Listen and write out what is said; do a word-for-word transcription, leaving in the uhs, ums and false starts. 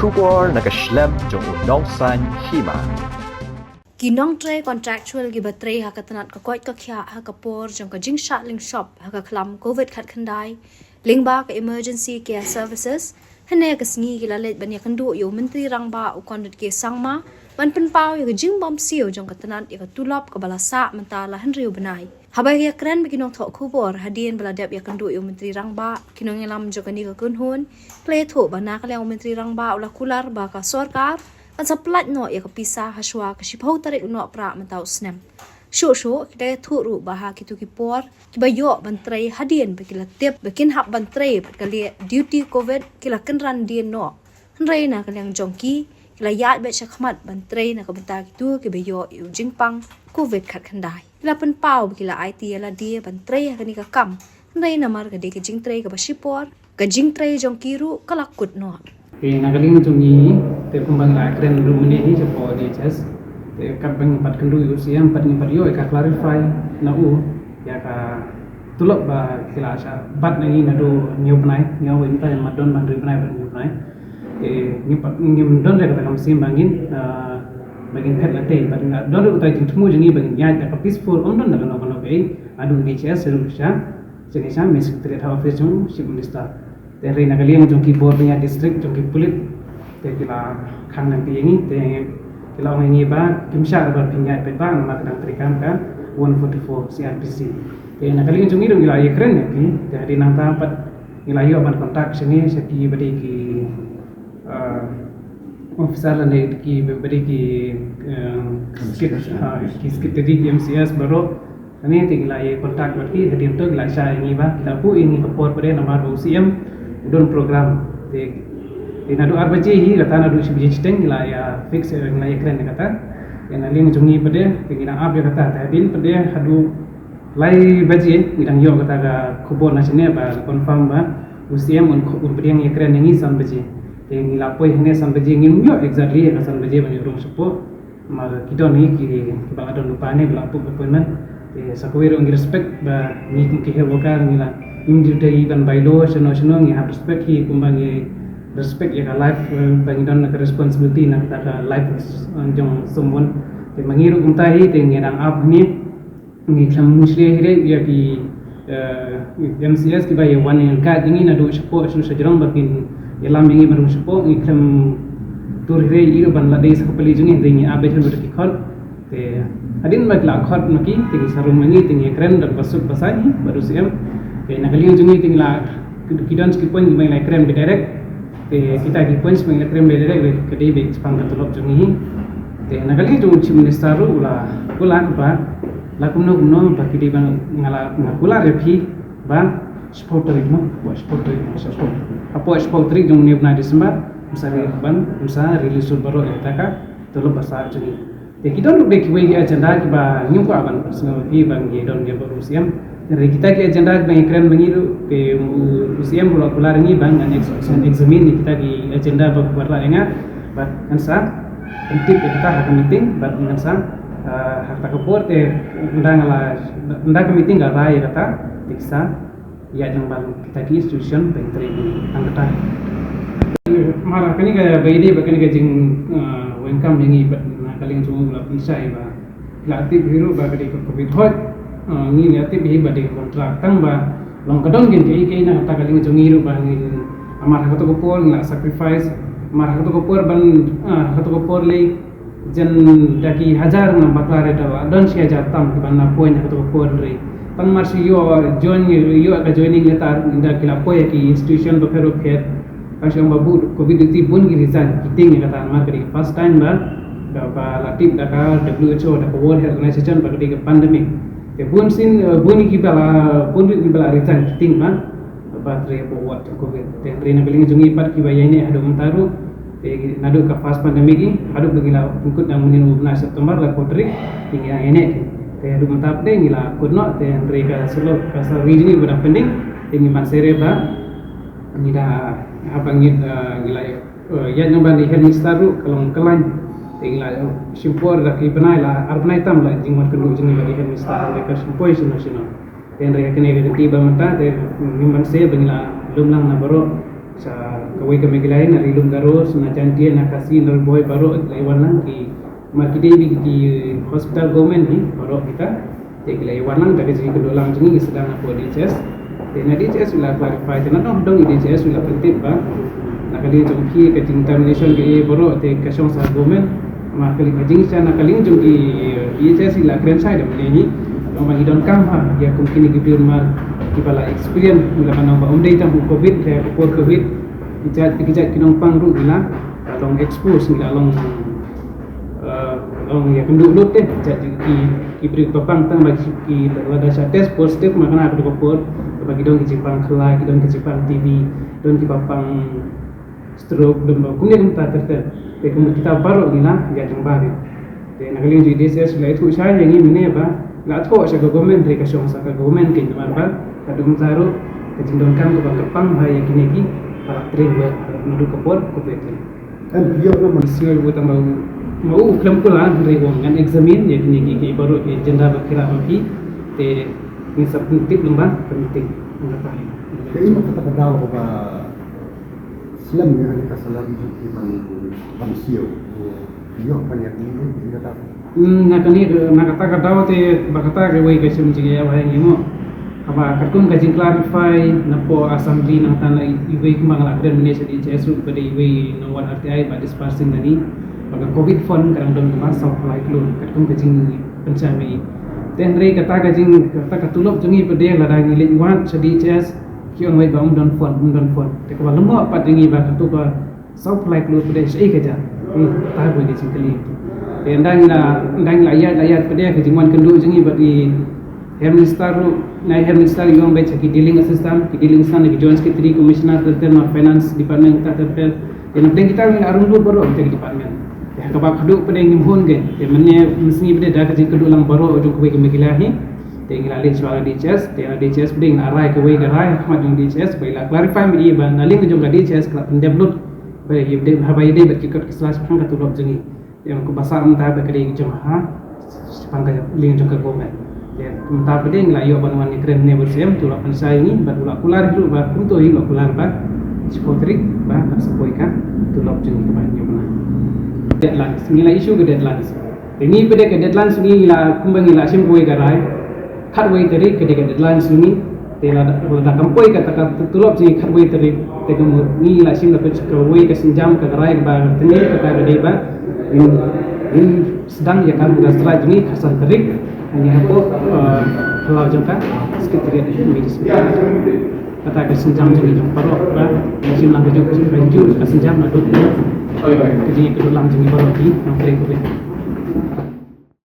Khubor na ka shlem jong u nongsan hima. Ki nongtrei contractual kiba trei ha ka tnat ka koit ka khiah ha ka por jong ka jingshah lyngshop ha ka khlam covid khatkhyndai lyngba ka Emergency Care Services, hynne ka sngi ki la leit ban ïakynduh ïa u Myntri Rangbah u Conrad K Sangma ban pynpaw ïa ka jingbymsiew jong ka tnat ïa ka tulop kaba la sah mynta la hynriew bnai. Haba ïakren bad ki nongthoh khubor hadien ba la dep ïakynduh ïa u Myntri Rangbah, ki nongïalam jong kane ka kynhun ki la ïathuh ba na ka liang u Myntri Rangbah u la kular ba ka sorkar kan sa pyllait noh ïa ka pisa ha shuwa ka shiphew tarik u Nohprah mynta u snem. Shuh shuh ki la ïathuh ruh ba ha kito ki por kiba ïoh ban trei hadien ba ki la tip ba kin hap ban trei bad ka lieh duty covid ki la kynran dien noh. Hynrei na ka liang jong ki, ki la ïaid beit shakhmat ban trei na ka bynta kito kiba ïoh ïa u jingpang covid khatkhyndai. Ki la pynpaw ba ki la aiti ïa lade ban trei ha kane ka kam, hynrei namar ka dei ka jingtrei kaba shipor, ka jingtrei jong ki ruh ka la kut noh. Te na ka liang jong ngi, te kumba nga la kren ruh mynne hi shapoh D H S, te katba ngi pat kynduh ïa u C M pat ngi pat ïoh ïa ka clarify na u ïa ka tulop ba ki la shah bat na ngi naduh hynñiew bnai, hynñiew bnai, mynta ym don ban hynriew bnai, ban hynñiew bnai. Te ngim pat, ngim don re kata ka mynsiem ba ngin, ah, ba ngin phet lynti, bad nga don re kata ka jingthmu jong ngi ba ngin ïaid da ka peaceful, ym don da kano kano kaei, haduh D H S ruh sha, sha, sha main secretariat ha office jong Chief Minister. Te hynrei na ka liang jong ki bor pynïaid district jong ki pulit, te ki la khang lynti ïa ngi, te ki la ong ïa ngi ba kim shah re ban pynïaid paidbah namar ka dang treikam ka one forty-four C R P C. Te na ka liang jong ngi ruh ngi la ïakren ïa ki, te hadien nangta pat ngi la ïoh ban contact sha ngi, sha ki ba dei ki, ah, officer lane ki ba dei ki, eh, secret-, ah, ki secretary ki M C S baroh. Kane te ngi la ïa contact bad ki, hadien to ngi la shah ïa ngi ba ki la buh ïa ngi ka por pat de namar ba u C M u don program. Te, te naduh ar baje hi, kata naduh shi baje shiteng ngi la ïa fix, eh, ngi la ïakren ïa kata. Te na liang jong ngi pat de, te ngi dang ap ïa kata, te hadien pat de haduh lai baje ngi dang ïoh kata ka khubor na shane ba confirm ba u C M un, un pdiang ïakren ïa ngi san baje. Te ngi la poi hangne san baje, ngim ïoh exactly ïa ka san baje ban ïoh rung shapoh. Namar ki don hi ki, kiba la don lypa ne ba la book appointment. Te sa kawei ruh ngi respect ba ngi kum ki health worker ngi la, ngim dei ban bailor shano shano, ngi hap respect hi kumba ngi respect ïa ka life, eh, ba ngi don ka responsibility na kata ka life, eh, jong someone. Te ma ngi ruh kumta hi te ngi dang ap hangne. Ngi khlem mushlia hi re ïa ki, eh, M C S kiba ïa wan ïa guide ïa ngi naduh shapoh sha sha jrong ba kin ïalam ïa ngi ba naduh shapoh, ngi khlem tur hi re ïa ban la dei sa ka pali jong ngi, hynrei ngi ap beit hi bad ki khot. Te hadien ba ki la khot ma ki te ngi sa rung ma ngi te ngi ïakren da kaba suk ba saiñ bad u C M. Te na ka liang jong ngi te ngi la, ki don ki point ba ngi la ïakren beit direct. Te kita ki points ba ngi la kren beit direct ka dei beit shaphang ka tulop jong ngi. Te na ka liang jong u Chief Minister ruh u la kular ba la kumno kumno ba ki dei ba nga la, nga kular ïa phi ba shiphew tarik, no, hapoh shiphew tarik, shiphew, hapoh shiphew tarik jong une u bnai December, ym sa re ban, ym sa release baroh ïa kata ka tulop ba sah jong ngi. Te ki don ruh de kiwei ki agenda kiba ngim kwah ban pynsngew ïa phi ba ngi don ïa u C M. Hynrei kita ki agenda kiba ngi kren ba ngi ruh, te u, u C M ruh u la kular ïa ngi ba ngan ex-, ngan examine ïa kita ki agenda ba pynpaw ïa nga, bad ngan sa pyntip ïa kata ha ka meeting, bad ngan sa, ah, ha kata ka por te ynda nga la, ynda ka meeting ka la rai ïa kata, te ki sa ïa jong ban kita ki institution ba ngi trei ngi tang kata. Mar kane ka ba ïadei bad kane ka jing, eh, welcome ïa ngi bad na ka liang jong u la pynshai ba la tip hi ruh ba ka dei ka covid hoi. Eh, ngi la tip hi ba dei ka contract tang ba long ka don kin kaei kaei na kata ka liang jong ngi ruh ba ngi amar ha kato ka por ngi la sacrifice, amar ha kato ka por ban, eh, ha kato ka por lei jan da ki hajar na bakla re da don shi hajar tam ki ban na point ha kato ka por re. Tang mar shi ïoh join, ïoh ka joining letter da ki la poi ki institution ba pher ba pher. Ka shong ba bud covid ti bun ki resign ki ting ïa kata mar ka dei first time ba, ba, ba la tip da ka W H O da ka World Health Organization ba ka dei ka pandemic. Te bun sien, eh, bun ki ba la, bun ki ba la resign ki ting ba. Ba trei hapoh ward jong covid. Te hynrei na ka liang jong ngi pat kiba ïaineh haduh mynta ruh. Te naduh ka first pandemic hi, haduh ba ngi la pynkut dang mynnin u bnai September la kut tarik, te ngi dang ïaineh. Te haduh mynta pat te ngi la kut noh, te hynrei ka salary, ka salary jong ngi ba dang pending, te ngi man sere ba ngi da haba ngi, eh, ngi la, eh, ïaid nang ba ngi head minister ruh ka long ka lain. Te ngi la, eh, shim por da ki bnai la ar bnai tam la jingwan kynduh jong ngi ba ngi head minister, hynrei ka shim poi shano shano. Te hynrei kane ka kynti ba mynta te ngim banse ba ngi la lum lang na baroh sa Wei ka Meghalaya, na Ri Lum Garo, na Jaintia, na Khasi, na Ri Bhoi baroh ki la ïa wan lang ki, namar ki dei bad ki hospital government hi baroh kita. Te ki la ïa wan lang da ka jingïakynduh lang jong ngi, sdang na ka D H S. Te na D H S u la clarify, te na dong dong D H S u la pyntip ba na ka liang jong phi ka jingdetermination ka ïa baroh te ka shong sha government. Namar ka liang ka jingshai na ka liang jong ki D H S i la kren shai da mynne hi. Namar ngi donkam ha ïa kum kine ki briew namar kiba la experience, ngi la ban ong ba ym dei tang u covid, ka por covid ki jait ki jait ki nongpang ruh ngi la long expose, ngi la long, eh, long ïakynduh lut te jait ki, ki briew ba pang tang ba ki, ki lada shah test positive ma kane ka dei ka por ba ki don ki jingpang khlaiñ, ki don ki jingpang T B, don kiba pang stroke, don ba kumne kumta ter ter. Te kumta kita baroh ngi la ïa jong ba te na ka liang jong D H S la ïathuh shai ïa ngi mynne ba la thoh sha ka government, te ka shong sha ka government kein namar ba ka dum sa ruh ka jingdonkam kaba kyrpang ba ïa kine ki ba la trei ba naduh ka por covid. Em, ïoh na man sngewbha tang ba u, ma u khlem kula hynrei u ngan examine ïa kine ki, ki baroh ki agenda ba ki rah ma ki. Te ngin sa pyntip lyngba ka meeting. Ka i ma kata ka daw ba slem ïa ka salary jong ki ban, ban siew. Ïoh ban ïa kine ïa kata. Hmm, na kane ka, na kata ka daw te ba kata kawei ka shem jingïa ba ïa ngi mo. Haba katkum ka jing clarify na po assembly nangta na iwei kumba nga la kren mynne sha D H S ruh ba dei iwei nongwan R T I ba dispersing na ni ba ka covid fund ka dang don kumba saw phew lai klur katkum ka jingpynshai ma i. Te hynrei kata ka jing, kata ka tulop jong ngi pat de lada ngi leit wad sha D H S ki ong wei ba ym don fund, ym don fund. Te kaba lyngngoh pat jong ngi ba kato ka saw phew lai klur pat de shaei ka jia. Hmm, ta kawei ka jingkylli. Te ynda ngi la, ynda ngi la ïaid, la ïaid pat de ka jingwan kynduh jong ngi bad i Health Minister ruh, na i Health Minister i ong beit sha ki dealing assistant, ki dealing assistant na ki Joint Secretary, Commissioner, ter ter na Finance Department, ter ter. Te na pdeng kita ngi la rung lut baroh kita ki department. Te ha kaba khadduh pat de ngim hun kein. Te mynne mynsngi pat de da ka jingkynduh lang baroh jong kawei ka Meghalaya hi. Te ngi la leit shuwa la D H S, te la D H S pat de ngi la rai kawei ka rai ha khmat jong D H S, ba i la clarify ma i ba na liang jong ka D H S ka la pyndep lut. Ba ïa dei, haba ïa dei bad ki kot ki sla shaphang ka tulop jong ngi. Ïa kumba sah mynta ba ka dei jong ha shaphang ka liang jong ka government. Ïa mynta pat de ngi la ïoh ban wan ïakren ne bad Syiem, te u la pynshai ïa ngi bad u la kular hi ruh ba kumto hi u la kular ba shiphew tarik ba kan sa poi ka tulop jong ngi kaba ngi ïoh na. Deadlines, ngi la issue ka deadlines. Te ngi pat de ka deadlines ngi la, kumba ngi la shim kawei ka rai. Khatwei tarik ka dei ka deadline jong ngi. Te lada, lada kam poi kata ka tulop jong ngi khatwei tarik, te ka mut ngi la shim da kawei ka sienjam, ka rai kaba tynrai kata ka dei ba ngin, ngin sdang ïa ka muda strike jong ngi khatsan tarik. Ngi hapoh, eh, phyllaw jong ka Secretariat. Kata ka sienjam jong ngi jong baroh ba ngi shim lang ka jong ka jong ka sienjam naduh ka jingïakynduh lang jong ngi baroh ki nongtrei covid.